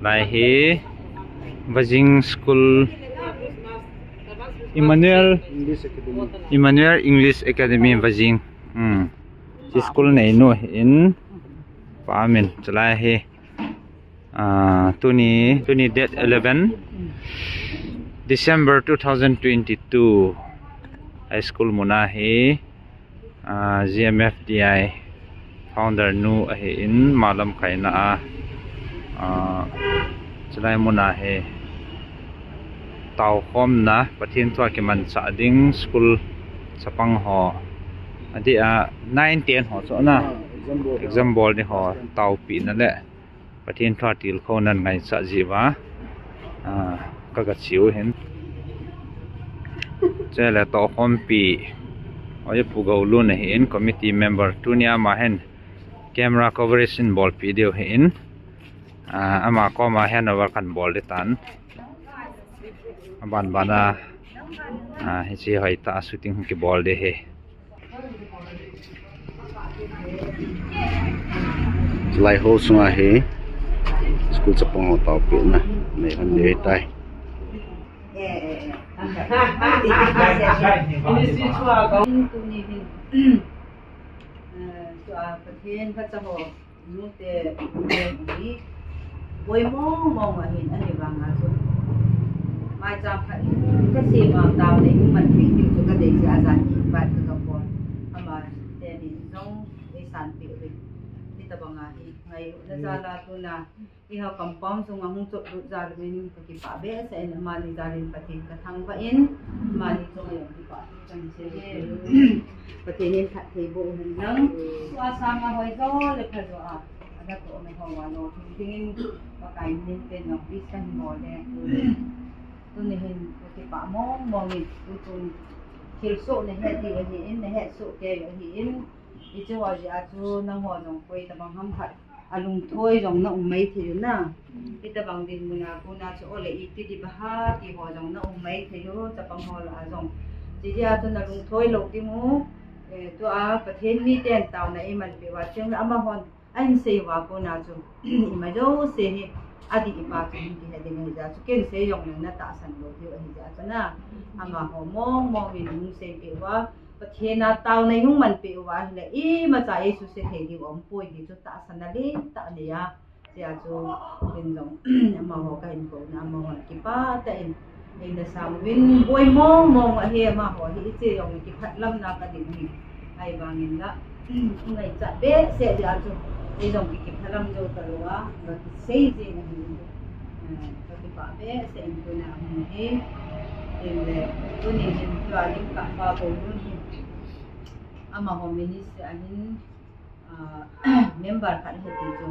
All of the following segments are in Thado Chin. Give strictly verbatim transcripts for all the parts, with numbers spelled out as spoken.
Lai hi Vajing School, Emmanuel, Emmanuel English Academy Vajing. Hmm. Chi school neinu hin pa min chalai hi. Ah, tuni, tuni date eleven December two thousand twenty-two. High school muna hi, ah, G M F D I founder nu ahin, malam kaina a, ah, chulai muna hi tao khomna, Pathen thua kimanchah ding school chapang ho. Adeh a nine ten ho chu na, ah, exam bol, exam bol ni ho, taopina le Pathen thua tilkhouna ngaichat jeh uva, ah, ka, ka chiu hin. Chule tohkhompi, Ojapu Goulun ahin, committee member, tunia ama hin camera coverage in bolpi diu ahin, ah, ama koma handover kan bol ding tan. Aban bana, ah, hiche hoitah a shooting kibol ding ahi. Lai ho sunga hi school chapang ho taopina nei hon ding ahitai. Tuni hin, eh, tua Pathen phacha ho, nute, nute hi boi mong mong ahin, ahivanga chu maicham khat in kasem a taonei hung manpi ding chu kadei jeh a jan hi invite ka, ka bol. Ama teni jong eisanpeh uvin. Hitobanga hi ngailutna jal a tuna eiho compound sunga hung chotlut jal uvin kakipah behseh in, amani jal in Pathen kathangvah in, amani chunga jong kipah thu kahin sei e. Pathen in phattheiboh uhen lang. Tua sanga hoijo le phajo a, ana tohna hoa lolhing dingin Pakai min pen jong wish kahin bol e. Tuni hin kakipah mong mong in, tuchun thilsoh nahet diu ahin, nahet soh kei u ahin, hiche ho jeh a chu nangho jong koi tobang ham khat alungthoi jong na um maithei u na. Hitobang dinmun a kona chu ole iti ding ham ti ho jong na um maithei u, chapang ho lah a jong. Chujeh a chu nalungthoi lou ding u, eh, tua Pathen miten taona eimanpeh uva chule amahon ahin sei uva kona chu ima jouse hi adih pa chu hin kihe ding ahijeh a chu ken sei jongleng natahsan lou diu ahijeh a chu na. Amaho mong mong in hung seipeh uva, Pathen a taona ihung manpeh uva ahile imacha eisuse thei diu aumpoi ti chu tahsanna lentah anei a. Hijeh a chu ken jong amaho kahin kouna, amahon kipah tah in eina sang uvin, boi mong mong ahi amaho hi, hiche jong kiphatlamna kading ahi. Ahivangin la, ngaichat behseh jeh a chu, ei jong kiphatlam jou talou a, kakisei jeng ahi. Eh, kakipah behseh in tuna ahung hi. Hinle, tuni hin tua Limkahpa Goulun hi, amaho ministry a hin, ah, member khat ahi ti chu.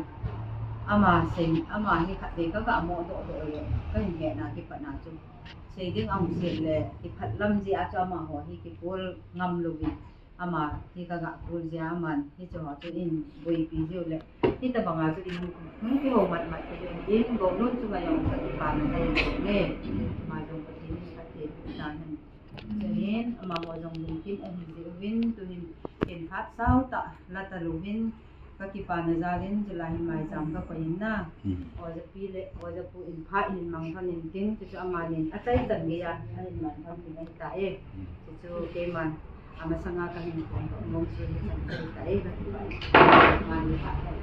Ama sei, ama hi khatvei kaga moh doh doh le, kahin hetna kipatna chu, sei ding ahung sel le kiphatlam jeh a chu amaho hi kikol ngam louvin, ama hi kaga kol jeh a aman hicheho chu eiboipi jiu le, hitobanga chu ihung, hung kihou mat mat kit in, Goulun chunga jong kakipana kahin bol e. Ama jong Pathen in phatthei boh tahen. Chuin amaho jong lungkim ahin jeh uvin, tuhin ken phat sao tah la talouvin, kakipana jal in chulai hin maicham kakoi in na. Hmm. Ojapi le Ojapu in phat hin mangthon intin, chuchu amanin achaichan geiya ahin mangthon ding ahitai. Hmm. Chuchu keiman amasanga kahin phongdoh nom chu hichan ahitai, kakipah in. Amani phat hin.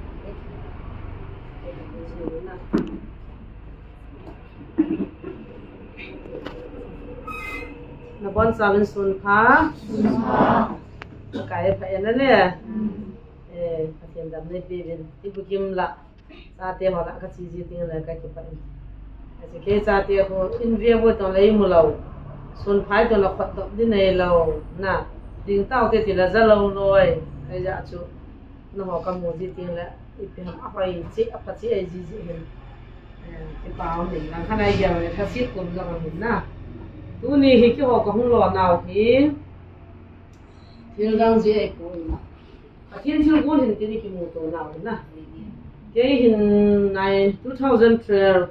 Nabonchauvin sunpha. Sunpha. Pakai pha e nale. Eh, Pathen damna peh uvin. Ibukim la. Chate ho la kache ji teng le kakipah in. Ache kei chate ho in view bo tong le imu lou. Sunpha tong le khotdoh ding neilou. Na. Ding taute ti la jalou loi. Ahijeh chu. Nangho kamu ji teng le, ipi ham ahoi cheh, apha cheh ahi jiji hin. Eh, kipa um in lang khan ahi jeh le, lhaset kum jong ahin na. Tuni hi keiho kahung lonau hi, thil dang jeh ahipoi na. Pathen thilgon hin tuni kimuto nau hi na. Kei hin nai, two thousand twelve,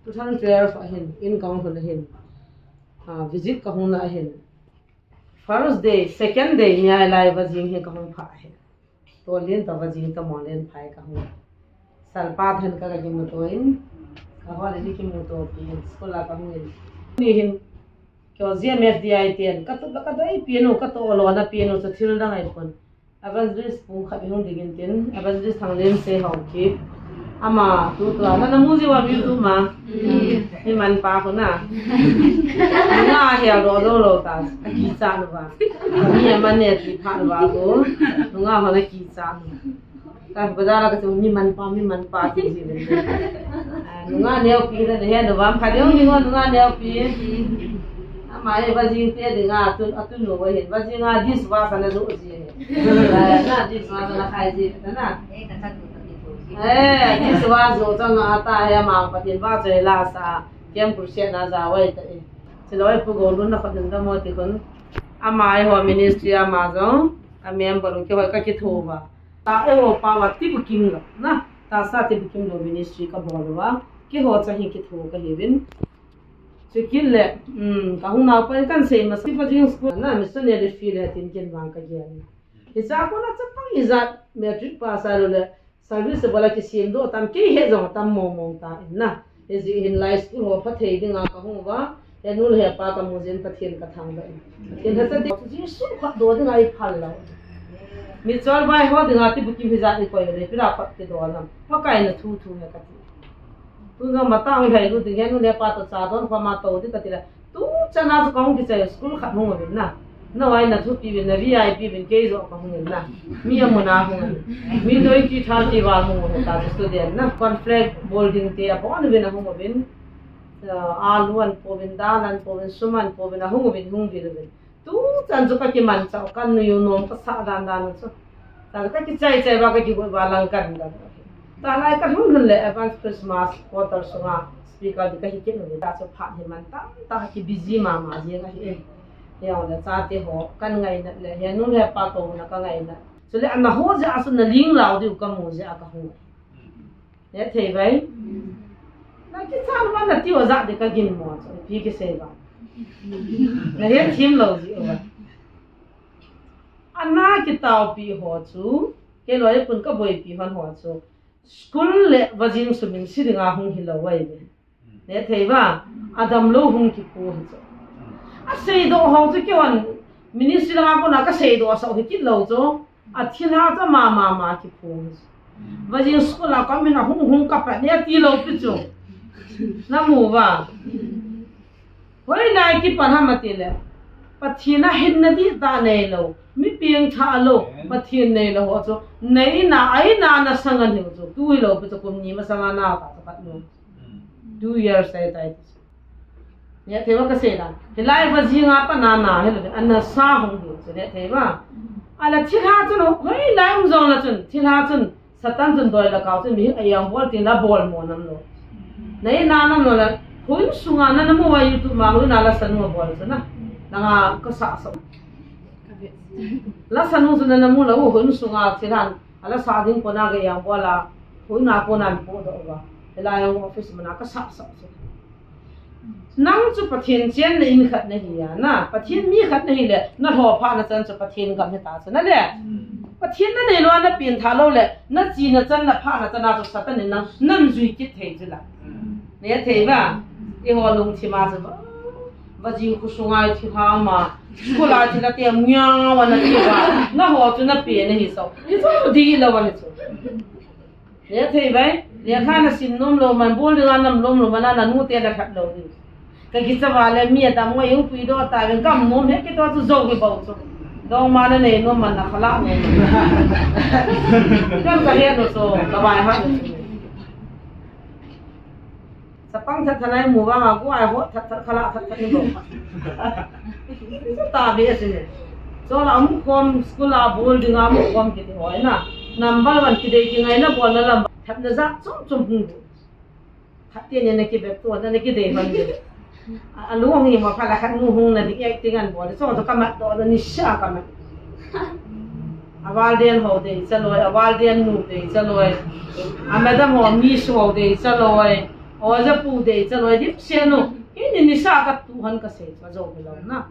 two thousand twelve a hin, in kahung lhun a hin. Ah, visit kahung na a hin. First day, second day, ni a lai Vajing hi kahung pha hi. Tolin ta Vajing ta Monlen phai kahung. Salpa than ka, ka kimuto in, ka hol in kimuto pi in, school a ka hung in. Ni hin, kyo G M F D I ten, ka tu, ka doi pi nu, ka to lo na pi nu, chu thil dang ai pon. Evangelist pu khat hung ding in tin, Evangelist Thanglen se hau ki. Ama tu tu a, na, na mu ji wa mi tu ma. Ni man pa ko na. Nga hia lo lo lo ta, ki cha no ba. Ni a man ne ti pha no ba ko. Nga ho na ki cha no. Ka bazar a ka chu mi man pa, mi man pa ti ji le. Ah, nunga neo pi le he no bam kha deu ni ngo nunga neo pi. Ama e vajing te dinga tu, atu no we he. Vajing a dishwasher na jo ji he. Ah, na dishwasher na khai ji na. Eh, dishwasher jo chang a ta he ma pa tin ba choi la sa. Kem kur se na ja wai ta e. Chiloi pu go lun na khat dun ka mo ti kun. Ama e ho ministry ama jong. A member u ki hoi ka ki thu ba. Ta e ho pa wa ti bu kim lo na. Ta sa ti bu kim lo ministry ka bol wa. Ki ho cha hi ki thu ka hi vin. Chu kin le, um, ka hung nau pa kan sei ma sa pa jing school na missionary field he tin kin wang ka gen. Hi cha ko na cha pang i jat matric pass a lo le service bol a ki sim do tam ki he jong tam mong mong ta in na. Hi ji hin lai school ho pha thei ding a ka hung wa. He nu le he pa ka mu jin Pathen ka thangvah in. Pathen ha cha ti Jesu khat do ding a i phal lo. Mi chol vai ho ding a ti bu kim hi jat i koi le pi la khat ti do na. Pha kai na thu thu he ka ti. Tu jong ma ta hung hai lu ding he nu le pa to cha don kho ma to ti ka ti la. Tu cha na chu ka hung ki chai school khat hung vin na. Na wai na thupi vin, na V I P vin, kei jo ka hung in na. Mi a mun a hung in. Mi doi ti thal ti val hung in ta student na. Cornflake bol ding te a bon vin a hung vin. Ah, alu an po vin, dal an po vin, sum an po vin, a hung vin, hung vin vin. Tu chan chu ka ki man chau, kan nu yu nom ka sa dan dan chu. Ta ka ki chai chai ba ka ki goi ba lang kan dan. Ta lai ka hung hun le advance Christmas quarter sunga speaker di ka hi kin le ta chu phat hi man tam ta ki busy ma ma ji ka hi. He le cha te ho kan ngai na le he nu le pa ko na ka ngai na. Chu le an na ho ja su na ling lau di ka mu ja ka hu. Ne thei vai. Na ki chan ma na ti wa ja di ka gin mo chu pi ki sei ba. Na he thim lo ji wa. Ana ki tau pi ho chu ke loi pun ka boi pi han ho chu. School le vajing sumin si dinga hung hi lo wai ve. Ne thei va, a dam lo hung ki pu hi chu. A sei do ho chu ke wan ministry langa kona ka sei do sa hi kit lo chu. A thil ha cha ma ma ma ki pu hi chu. Vajing school a ka min a hung hung ka pa ne ti lo pi chu. Na mu va. Hoi nai ki pan ha ma ti le. Pathen a hin na di ta nei lo. Mi piang tha lo. Pathen nei lo ho chu. Nei na ai na na sang an hi chu. Tu hi lo pi chu kum ni ma sang a na ta ta pat no. Two years tai tai. Ne thei va ka sei na. He lai vajing a pa na na he lo. An na sa hung du chu ne thei va. A la thil ha chu no. Hoi lai um jong la chun. Thil ha chun. Satan chun doi la kau chun mi a yang bol tin la bol mo nam lo. Nei na nam lo la. Hun sunga na na mo wa YouTube ma lu na la sanu bol chu na. Na nga ka sa sa. La sanu chu na na mo la hun sunga thil han. A la sa ding ko na ga yang bol la. Hun na ko nan po do wa. La yang office ma na ka sa sa chu. Nang chu Pathen chen na in khat na hi a, na Pathen mi khat na hi le, na lho pha na chan chu Pathen gam hi ta chu na le. Pathen na nei lo na pin tha lo le, na chi na chan na pha na chan a chu Satan in nang, nang jui kit thei chu la. Ne thei va, i ho lung thi ma chu va. Va jing khu sungai thi ha ma, khu la thi la te mya wa na thi va, na ho chu na pe na hi so. I chu di la wa ni chu. Ne thei vai, lekha na sim nom lo man, bol dinga nam lom lo man, na nu te na khat lo ni. Ka ki cha va le mi a tam ngoi u pui do ta, ven kam nom he ki to chu zo ki bau chu. Dong ma na nei nom man na khala nom. Kan ka he no so, ka vai ha. Sapang that thanai mu vang a, gu ai ho that that khala that that ni bo. Ta ve ase ne. Cho la amu khom school a bol ding amu khom kiti hoi na. Number one ki dei ki ngai na bol na lam. That na za chom chom hung. Khat te ne na ki bek to na ki dei hon de. A, a lu hung hi ma pha la khat nu hung na ding acting an bol. Cho to ka mat do na ni sa ka mat. A val den ho dei cha loi, a val den nu dei cha loi. A madam ho miss ho dei cha loi. O ja pu dei cha loi, dip se nu. Ini ni sa ka tu han ka sei cha zo lo na.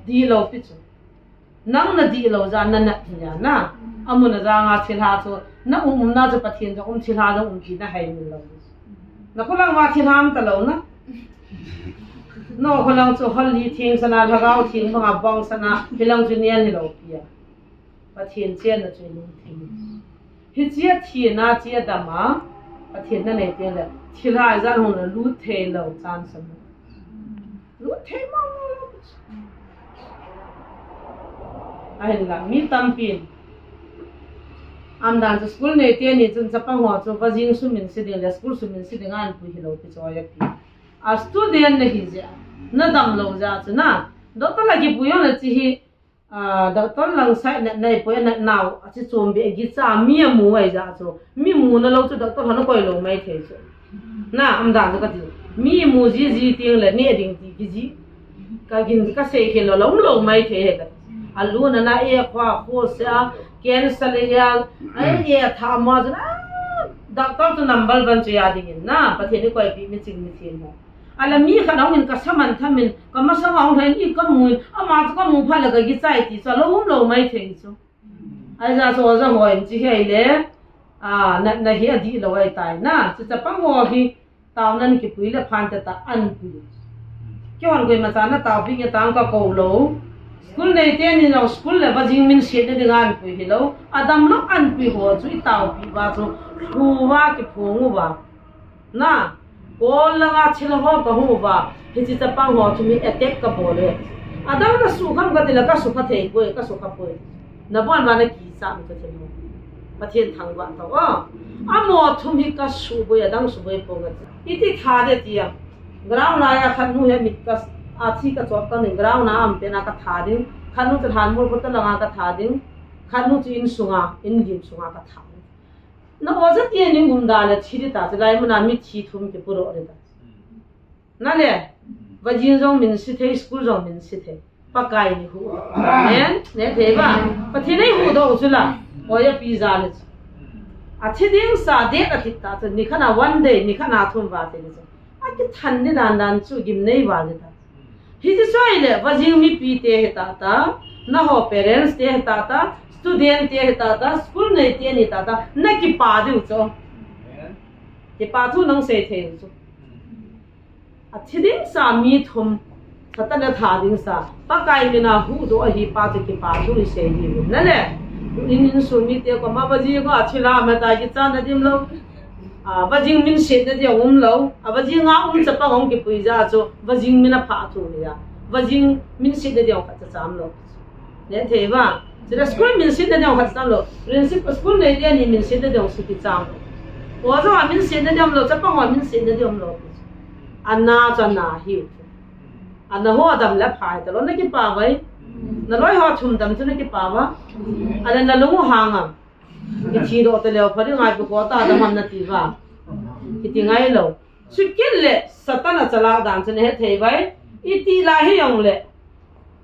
Di lo pi chu. Nang nadih lou jeh a nanat hi nia na. Amun a jang a thilha chu, na um umna chu Pathen jong um, thilha jong um ti nahai mil lou. Nakholang uva thilha um talou na. Nakholang chu hol hi theng sana, lhagao theng banga bong sana, hilang chu nian hilou pi a. Pathen chenna chu lungthim. Hiche a thina, hiche a dam a, Pathen nanei teng le, thilha ijat hung nalut thei lou chance aum. Lut thei mong mong lou. Ahinla, mi tampin. Umdan chu school nei teni chun chapang ho chu vajing suminse ding le school suminse ding a anpui hilou pi chu ahi api. A student nahi jeh a, nadam lou jeh a chu na. Doctor la kipui jong le hiche hi, a, doctor lang side natna ahipoi, anatnau, hiche chom beh a kicha mi amu ahi jeh a chu. Mi muna lou chu doctor hon akoi lou maithei chu. Na, umdan chu kati. Mi mu jiji teng le neh ding ti kijih. Ka gin kasei khel lou, la um lou maithei hi kati. Aluna na e khua khosea, cancer le ya, ai e tha ma chu na, doctor chu number one chu ya dingin na, Pathen in koipeh miching mithem ho. Ahinla mi khat ahungin kasa manthamin, kamasanga ahung lhai in kamun, ama chu kamu phat le kakichai ti chu, la um lou maithei chu. Ahi jeh a chu oja hon hiche hi ahile, a, natna hi adih lou ahitai na. Chu chapang ho hi taonan kipui le phante tah a anpui. Keihon koimacha nataopi nge tang kakou lou. School nei teni jong school le vajing minsetna dinga anpui hilou. Adam lou anpui ho chu itaopi uva chu lhuva kiphong uva. Na, kol langa thil ho kahung uva, hiche chapang ho chu mi attack kabol e. Adang nasukham kati le kasukha thei poi, kasukha poi. Nabon uva nakichat u chu thil ho. Pathen thangvah tao o. Amaho thum hi kasuh boi, adang suboi poi kati. Iti tha ding tia. Ground laiya khat nu hi mit ka, athi kachot kani ground a um pena katha ding. Khat nu chu lhanmol kotah langa katha ding. Khat nu chu insunga, inlim sunga katha ding. Na oja teni umdan le thi ding ta, chulai muna mithi thum kipudoh ding ta. Nale, vajing jong minse thei, school jong minse thei. Pakai in eihuh. Amen. Nethei uva. Pathen in eihuhdoh u chu la. Oja pi jal le chu. Athi ding sa date akit ta chu, nikhat a one day, nikhat a thum uva thi ding chu. Akithan ding dan dan chu gimnei val ding ta. Hiche chu ahile, vajing mipite hi tata, naho parents te hi tata, student te hi tata, school nei teni tata, nakipah diu chu. Kipah thu nang sei thei u chu. Athi ding sa mi thum, Satan atha ding sa, Pakai mina huhdoh ahi pa chu kipah thu isei diu. Nale, in, insung mite koma vajing a thilha mata kichat na dim lou. A, vajing minsetna ding um lou. A, vajing a um chapang ahung kipui jeh a chu, vajing min aphah thu hi a. Vajing minsetna ding khat cha cham lou. Nethei uva. Chule school minsetna ding khat cham lou. Principal school nei teni minsetna ding chu kicham lou. Oja a minsetna ding um lou, chapang a minsetna ding um lou. Ana chu ana hi. Ana ho adam le phai talou, nakipah uve. Naloi ho thum dam chu nakipah uva. Ahile nalung u hang am. Ithi doh taleu, pha ding ngai pi ko ta dam ham nati uva. Kiti ngai lou. Chukit le Satan achalak dan chu nahethei uve. Iti lai hijongle.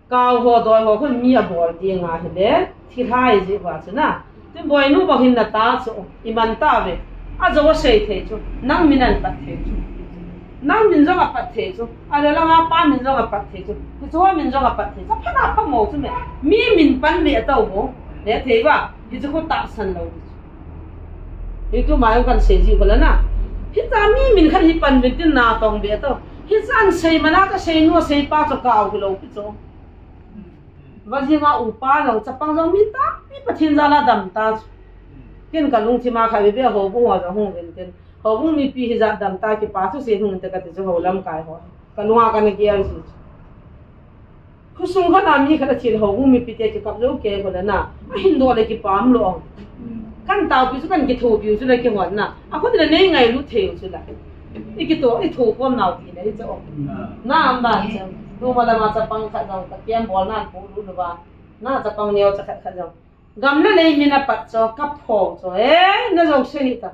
Kau ho doi ho khun mi abol ding ahile. Thilha ijeh uva chu na. Tin boinu bang hin nata chu. Iman tauve. Ajou asei thei chu. Nang min apat thei chu. Nang min jong apat thei chu. Ahile langa pa min jong apat thei chu. Hichu min jong apat thei chu. Aphat a pha mo chu me. Mi min pan be atao mo. Nethei uva. Hichu khu tahsan lou. Hichu ma jong kan sei ji ko la na. Hicha mi min khat hi pan be tin natong be atao. Hicha an sei mana kasei nu asei pa chu kau hilou pi chu. Vajing a upa jong chapang jong mi tampi Pathen jal a dam ta chu. Tin kalungthim a khat be be houbung ho jong hung ven tin. Houbung mipi hijat dam ta kipah thu sei hung te kati chu hou lamkai ho. Kalung a kana gel ji chu. Khosung khat a mi khat athi le houbung mipi te kikap jou kei ko le na. Ahin doh le kipah um lou. Kan taopi chu kan kithopi u chu le kihon na. Akhu ti le nei ngailut thei u chu la. Ikito, ithokhom nau ti le ichu. Na umdan chu. Tuma lama chapang khat jong ka kem bol nan pu lu lu va. Na chapang neo cha khat khat jong. Gam le lei min apat chu, kaphong chu. Eh, najou sei hih ta.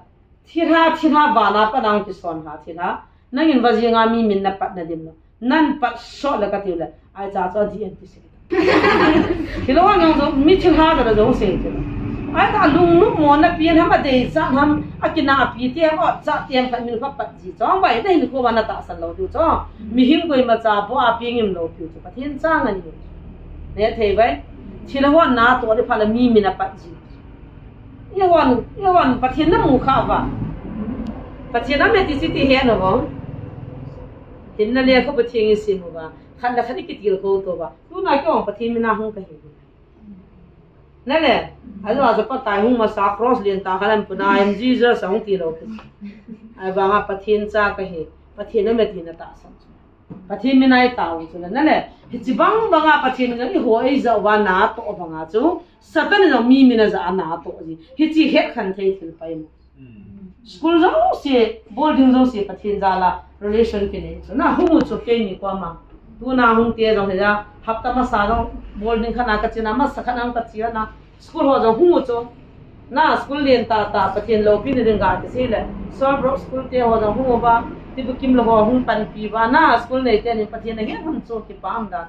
Thilha, thilha, vana pat a hung kison lha, thilha. Nangin vajing a mi min napat nadim lou. Nan pat sot le katiu le. Ahi cha chu adih in ti sei. Hilou a nang jong, mi thilha jat a jong sei chu. Ahi ta lungnop mo na pen ham, adeichat ham, akinahpi te ham, achat te ham khat min khat pat ji chu. Vai, nahin kho uva natahsan lou diu chu. Mihem koimacha bou a peng im lou piu chu. Pathen chang ahi. Nethei uve. Thil ahon natoh ding phat le mi min apat ji. Ihon, ihon Pathen namu kha uva. Pathen amet ti chu ti hen uva. Hinna le kho Pathen isim uva. Khat le khat ikitilkhou tou va. Tuna keiho Pathen mina hung kahi. Nale, ajo ajo Pakai hung masa cross lentah khat ahin pun a, I am Jesus ahung tilou. Ahivanga Pathen cha kahi. Pathen amet tina tahsan. Pathen mina itao chu le, nale, hiche bang banga Pathen mina iho eijah uva natoh banga chu, Satan in jong mi mina jah a natoh ji. Hiche het khen thei thil pai mo. School jouse, boarding jouse Pathen jal a relation kinei chu. Na hung u chu keini koma. Tuna hung te jong hia, hapta masa jong boarding khat na kache na, masa khat na kache na. School ho jong hung u chu. Na school lentah tah Pathen loupina ding ga ti sei le. Solbrook school te ho jong hung uva. Tibukim le ho hung panpi uva. Na school nei teni Pathen ahin hung chu kipah dan.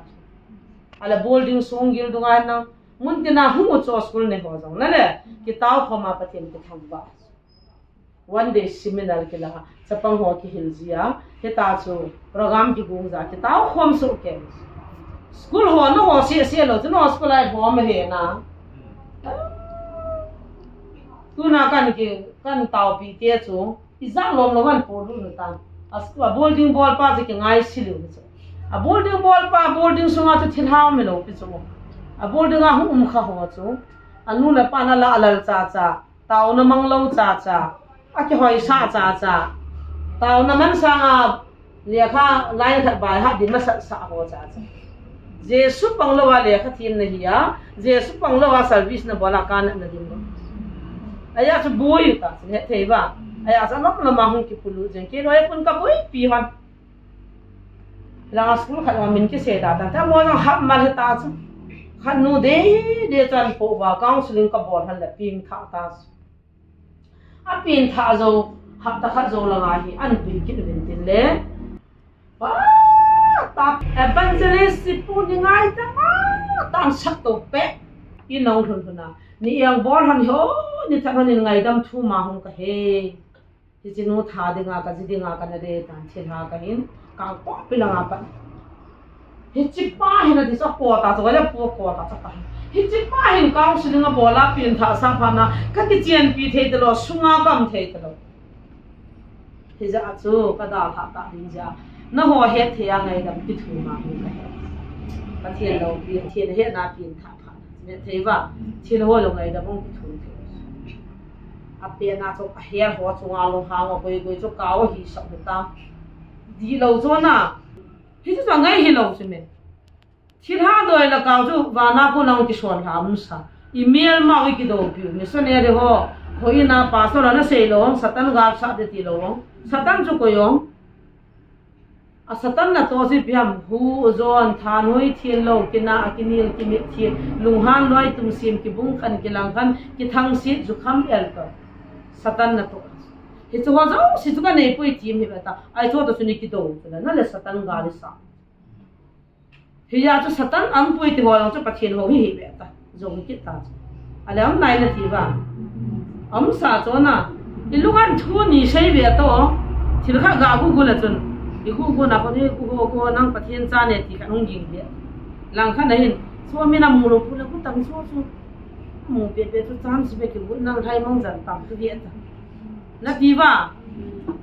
Ahile boarding sung gil dunga na. Mun tina hung u chu school nei ho jong. Nale, kitao khom a Pathen kithangvah. One day seminar kila, chapang ho kihil jia, hita chu program kigong ja, kitao khom soh kei. School ho naho sese lou, chu naho school a iho ma he na. Tuna kan ki, kan taopi te chu, ijat lom lou an po lu nu ta. A school, a boarding bol pa chu kingai si lou chu. A boarding bol pa, boarding sunga chu thilha um lou pi chu. A boarding a hung um kha ho chu. Anu le apa na la lal cha cha. Taona mang lou cha cha, akihoisah cha cha. Taona man sanga lekha line khat baiha din masat sah ho cha cha. Jesu pang lou a lekha thiem na hi a, Jesu pang lou a service na bol a kanatna ding lou. Ahia chu boi ta chu hethei va. Ahia chu lom lom a hung kipuilut jeng kei loi pun kaboipi hon. Langa school khat a min kisei da tan. Tamo jong hap mal hita chu. Khat nu de de chan po va counseling kabol han le pengthah ta chu. Apengthah jou, hapta khat jou langa hi an pui kit uvin tin le. Pa, ta evangelist si pu ni ngai ta ma, tan sak to pe. I nong lhun lhun a. Ni eng bol han ho, ni than han in ngaidam thu ma hung kahe. Hiche nu tha dinga kaji dinga kana de tan thilha kahin, Kangpokpi langa pat. Hiche pa hin ati chu kota chu, kala pu kota chu kahin. Hiche pa hin counseling abol a pengthah sa phat na, kakichenpi thei talou, sunga kam thei talou. Hijeh a chu kadalhah ta ding jeh a. Naho hetthei a ngaidam kithum a hung kahe. Pathen loupi, Pathen hetna pengthah phat na. Hethei va, thil ho lou ngaidam hung kithum thei. Apena chu ahel ho chunga lunghang a koi koi chu kao ahi sah u ta. Dihlou chu na. Hichu chu angai hilou chu me. Thilha doi le kao chu vana kon a hung kisol lha um sa. Email ma u ikidoupi u. Missionary ho. Hoi na pastor a nasei lou, Satan gapsah de tilou. Satan chu koi ong. A Satan natoh chu ipi ham, hu, jon, thanhoi, thil lou, kina, kinel, kimit, thil, lunghan, loi, tumsim, kibung khan, kilang khan, kithangsit, jukham, el to. Satan natoh. Hichu ho jouse chu kanei poi ti hi ve ta. Ahi chu to chu ni kidou chu le, nale Satan gal isa. Hijeh a chu Satan aum poi ti ho jong chu Pathen ho hi hi ve ta. Jong kit ta chu. Ale aum nai nati va. Aum sa chu na. I lunga thu ni sei ve to. Thil khat ga gu gu le chun. I gu gu na ko ni gu gu ko nang Pathen cha ne ti khat hung ging ve. Lang khat na hin. Chu mi na mu lou pu le gu tam chu chu. Mu pe pe chu chance be ki gu nang thai mang jan tam chu ve ta. Nati va.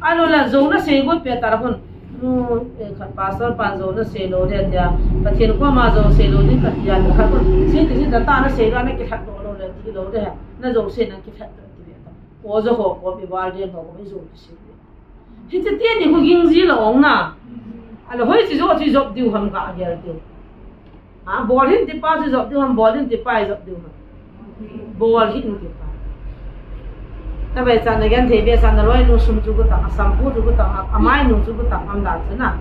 Ahilou le, jou nasei got pet ta la khun. Nu, eh, khat pastor pan jou nasei lou le tia. Pathen koma jou sei lou ding kati a, khat khun. Sei ti sei ta ta nasei lou, nakilhat lou lou le, ti lou le. Najouse nakilhat lou ti le ta. O jou ho kom, i val den ho kom, i jou ti sei. Hiche teni khu ging ji lou ong na. Ahilou hoi chi jou chi jou diu ham kagel diu. Ha, bol hih in ti pa chu jop diu ham, bol hih in ti pa hi jop diu ham. Bol hih in ti pa. Navetsahna genthei behseh na loi nu sum chu gutang, asampu chu gutang, amai nu chu gutang, am dan chu na.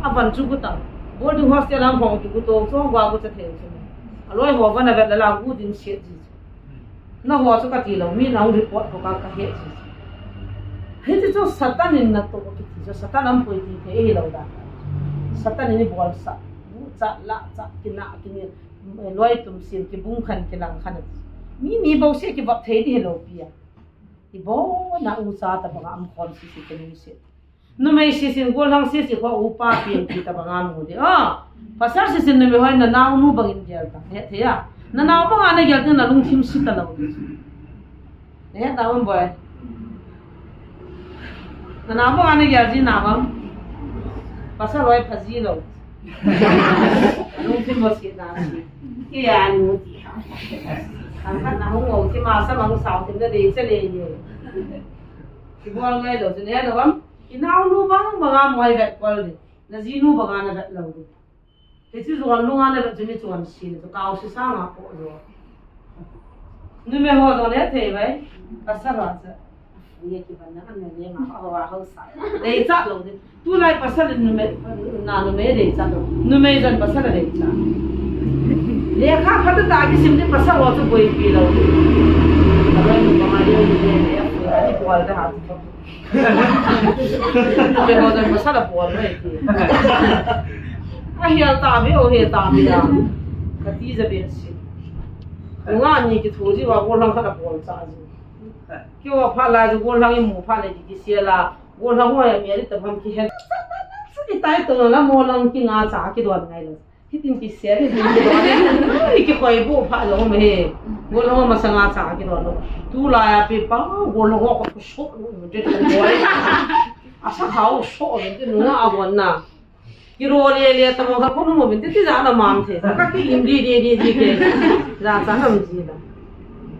Avan chu gutang. Boarding hostel a hung hong chu guto, chu gua gu cha thei chu. Aloi ho va navet la la gu ding siat ji chu. Naho chu kati lou, mi nahung report ho ka, kahe ji. Hichu chu Satan in natoh kiti chu, Satan aum poi ti thei hilou dan. Satan in ibolsah, bucha, lahcha, kina, kini, loi tumsim, kibung khan, kilang khan. Mi, mi bouseh kivop thei di hilou pi a. Ibon a ucha tabang a um khom sisi kinung sih. Numei sisin gollhang sisi kho upa pen ti tabang a mu di. Ah, pasal sisin numei hoi na naonu bangin gel ta. Hethei a. Nanao banga nagel teng nalungthim se talou. Nahet nauvem boi? Nanao banga nagel ji nauvem? Pasal loi phaji lou. Lungthim bou se na se. Kei a nu ti ha. Themkhat nahung lou, thim a sam ahung sao thim nadei chale ni. Kibol ngai lou chu nahet nauvem? Inaonu bang banga moi vet kol di. Najinu banga navet lou di. Hiche jon lunga navet chu mi chonse na chu kaose sanga po jo. Numei ho jong nethei vai. Pasal a chu. Ni kiban na kan ne ma ho a ho sa. Deicha lou di. Tulai pasal in numei, na numei deicha lou. Numei jong pasal a deicha. Lekha phatah tah kisim di pasal ho chu boipi lou. Aloi nu pa ma di ni ne ne. Ani bol da ha. Numei ho jong pasal a bol mai ti. Ahial ta be, o he ta be a. Kati ja be si. Nga ni kithu ji uva gollhang khat a bol cha ji. Keiho phat lai chu gollhang imu phat le ki kisel a. Gollhang ho a mi ali ta ham kihen. Sa itai to la mo lang kinga cha kidon ngai lou. Hitin kisel, hitin kidon. Ai, kikhoi bu pha lou me he. Gollhang masanga cha kidon lou. Tulai a pi pa, gollhang ho ko so, je ko boi. Asa khao so, je nunga a bon na. Kiro le le ta mo ka ko mo min ti ja na man the. Ka ki im di di di di ke. Ja cha nam ji da.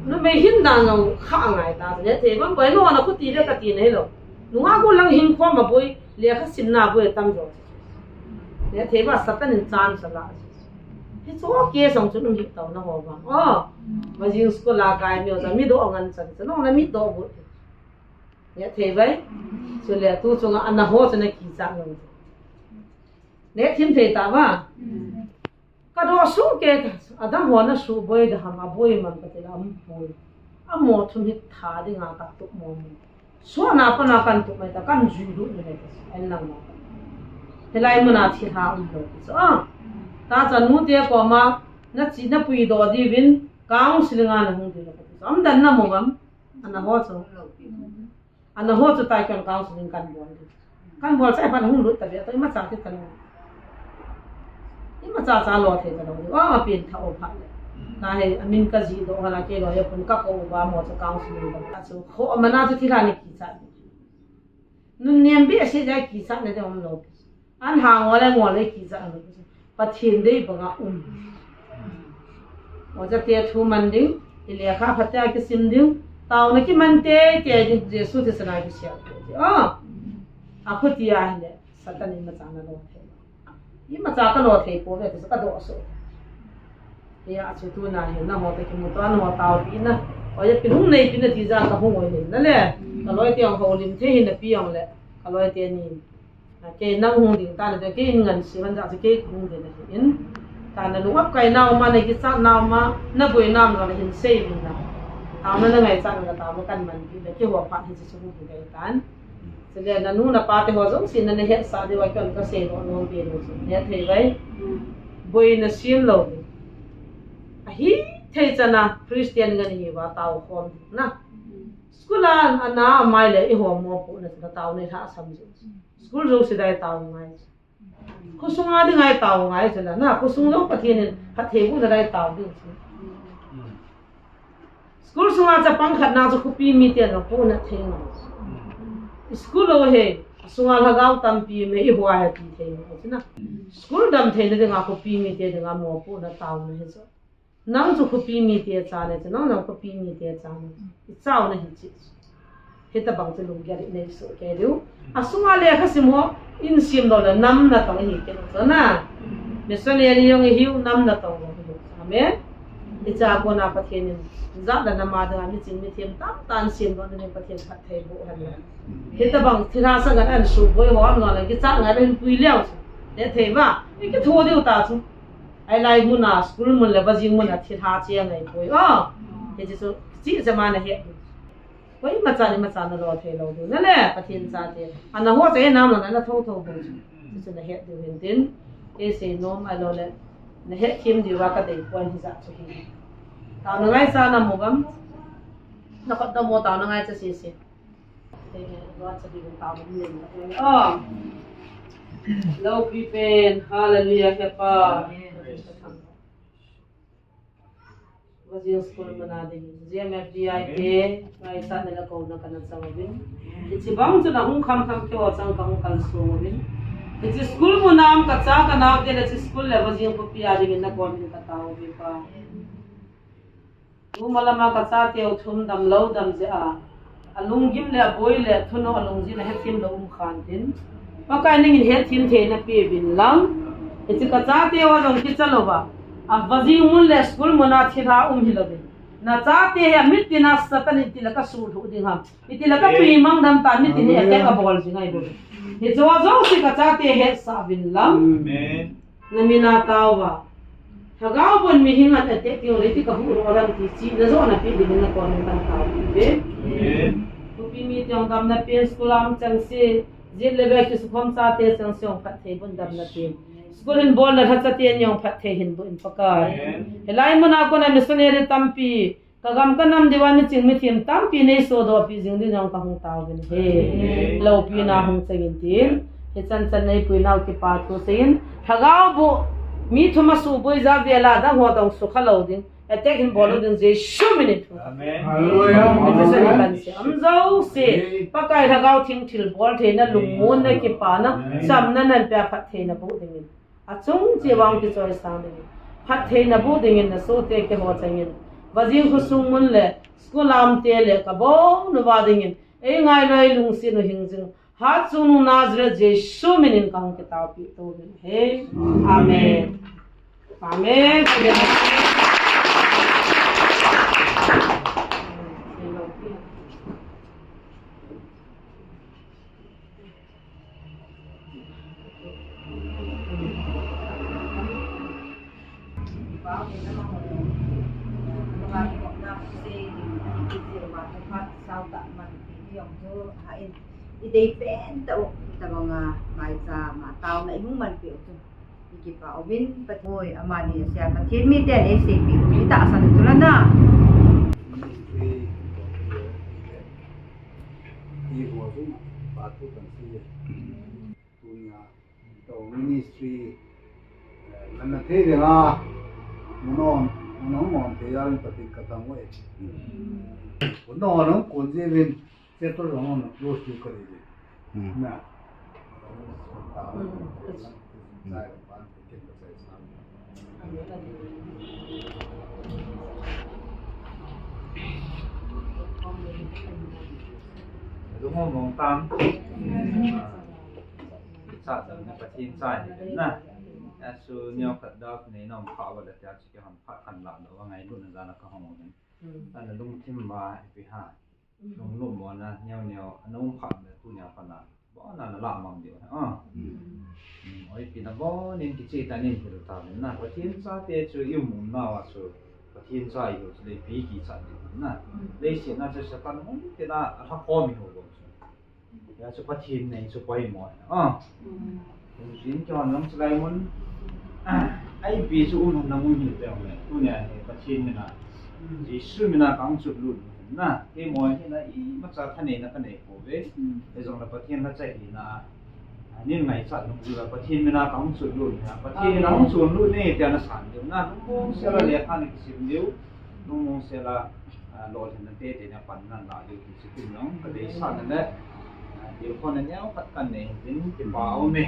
Numei hin dan jong kha ngai ta. Le te ban boi no na kuti le kati nei lou. Nunga gollhang hin khom a boi, lekha simna boi tam jo. Nethei ba Satan in chance ala. Hichu case jong chu nung hi tao na ho ba. O. Ba jing school a kai mi o cha mi do ngan chan cha nung na mi do bu. Nethei bai. Chule tu chunga ana ho chu na kicha lou. Nethim thei ta ba. Ka do sung ke ta. Adang ho na su boi da ham a boi man ka ti la am boi. Amo thum hi tha dinga ka tup mo mo. Suana pana kan tup mai ta, kan jui lut mai ta, en lang ma. Hilai muna thilha um lou ti chu. A. Ta cha nu te koma, na chi na puidoh diuvin, counseling a na hung diu lou ti chu. Am dan na mo gam, ana ho chu. Ana ho chu tai kan counseling kan bol di. Kan bol chai pan hung lut ta be, ta ima cha ti ta lou. Imacha cha lo thei talou. A, a pen tha o phat le. Ka he, amin ka jih doh hala kei lo he pun ka kou va mo cha counseling ba. A chu kho mana chu thilha ni kichat. Nun nem be se ja kichat ne de om lo. An ha ngo le ngo le kichat lo. Pathen dei banga um. O cha te thu man ding, i lekha phatea kisim ding, taona kiman teitei ding, Jesu thisan a kisel. A, a khuti a hile, Satan imacha na lo thei. Imacha ka lo thei pouve ti chu ka doh soh. Hia chu tuna hin nangho toh kimuto a nangho taopina. Oja pin hung neipina ti jeh a ka hung oi hin na le. Ka loi te jong houlim thei hin na pi jong le. Ka loi teni. Kei nang hung ding ta na te kei in ngansi man jeh a chu kei hung ding na hin. Ta na lung apkai nau ma na kichat nau ma na boi nau ma na hin sei vin na. Taona na ngaichat na taona kan man pi le keiho phat hi chu hung ding kai tan. Chule na nu na pa te ho jouse na, na hetsah diu a kon ka sei nom nom pen u chu. Na hethei vai. Boina sem lou. Ahithei chan a Christian ngen hi va tao khom na. School a ana amai le eiho mopohna chu na taona lhasam jeh. School jouse dai tao ngai. Khosung a ding ngai tao ngai chu la na, khosung jong Pathen in phattheibohna dai tao ding chu. School sunga chapang khat na chu khopi mite jong pohnat thei ngai. School lou hi, asunga lhagao tampi um e, eiho a hi ti thei ngai chu na. School dam theina dinga khopi mite dinga mopohna taona hi chu. Nang chu khopi mite cha ne chu, nang jong khopi mite cha ne chu. I chau na hi chu. Hitabang chu lunggel i nei soh kei diu. Asunga lekha sim ho, in sim lou le nam natong ihi kei chu na. Missionary jong ihiu, nam natong jong ihiu. Amen. Hiche a kona Pathen in jat le nam a dinga miching mithem tamtah in sem lou dingin Pathen phattheiboh hen lang. Hitabang thilha sa ngan an suboi ho am jong le kichat ngai le hin pui leu chu. Hethei va, i kitho diu ta chu. Ahilai muna school mun le vajing muna thilha che ngai poi. O, hiche chu, chi che ma na he. Koimacha ni imacha na lo thei lou diu. Na le, Pathen chate. Ana ho che nam na na tho tho bou chu. Chu chu na het diu hin tin. Kei sei nom a lo le. Na hetthem diu va ka dei poi hijat chu hi. Taona ngaicha na mo gam. Na khut dam mo taona ngaicha sese. Amen. Lord, to be with our women. Oh. Lord, we pray. Hallelujah, Papa. Amen. Jing school muna ding, G M F D I te, ngaisahna le kouna kana chang uvin. Hiche bang chun ahung kham kham keiho chang kahung kalsong uvin. Hiche school muna um kacha kanaote le hiche school le vajing khopi a dingin nakomin katao uve Pa. Tumalama kachateu thum damlou dam jeh a, alunggim le aboi le thunoh alungjin a hethem lou um khan tin, Pakai nangin hethem theina peuvin lang. Hiche kachateu jong kicha louva, avajing mun le school muna thilha um hilouvin, nachate hi amitin a Satan in itile kasulhuh ding ham, itile katui mang dam ta, mitin hi attack abol jing ahi bouve. Hicheho jouse kachate hetsah uvin lang. Namina taova, Lhagao bon mihem in attack ding le iti kahuh lou ham ti chihna joh napeh dingin nakomin kataove. Khopi mite jong damna pen, school a um chengse, jet le ve kisukhom chate chengse jong phatthei boh in damna pen, school hin bolna lhacha teni jong phatthei hin boh in Pakai. Hilai muna kona missionary tampi kagam kanam diuva miching mithem tampi neisodoh peh jing ding jong kahung taovin ahi. Loupina hung chengin tin, hichan chan neipuinau kipathu seiyin, Lhagao boh mi thum asuhboi ja vela dang ho toh sukha lou ding, attack hin bol lou ding Jesu min in thu. Hallelujah. Ephesa ni kan se, um jouse, Pakai Lhagao Theng thilbol theina, lungmonna, kipana, chamna nanpeh a phattheina boh dingin, achung cheh uva hung kichoisang dingin, phattheina boh dingin nasohte keiho chengin, vajing khosung mun le school a umte le kabonuva dingin, eingailua lungset u hingjing, hatchungnung Nazareth Jesu min in kahung kitaopeh tauvin ahi. Amen. Amen. Idei pen tah u, tabang a, maicha, ma taona ihung manpeh u chu. Ikipah uvin, Pathen, amani asia Pathen miten eiseipeh u chu itahsan u chu lana. Tunia, to ministry, eh, nana thei ding a, munon, munon ngon thei a, Pathen katang uve. Munon ngon kun jeh uvin, Settle down on those two careers. Hmm. Na. Lungmong mong tam. Sa sa na Pathen sa ni na. Asu neo khat da nei nom kha ba da tia chi ke ham phat kan la do wa ngai lu na za na ka hong. Ana lungthim ba ipi ha. Lungnom mona neo neo, ana um kha le tunia pat na. Bona na la mang diu. Ah. Hmm. Hmm, oi pi na bonin kicheh tah in thil ta na. Pathen chate chu i um um nauva chu. Pathen cha i ho chu le pi kichat diu na. Leiset na chu Satan hung te na, alha khom i ho bou chu. Hia chu Pathen nei chu poimo. Ah. Hung jin kihon jong chu lai mun. Ai pi chu um han na mun hi pe le. Tunia hi Pathen mina. Jesu mina ka hung chut lut na. Keimo hi na imacha thaneina ka nei pouve. Hijong le Pathen na chai na. Nin ngaichat nung chu la Pathen mina ka hung chut lut na. Pathen mina hung chun lut ne tia na san diu na. Lungmong sela lekha na kisim diu. Lungmong sela, ah, lolhinna tete na pan na la diu. Sikin jong, ka deisahna le, ah, deisahna neo khat kan nei, tin kipa um e.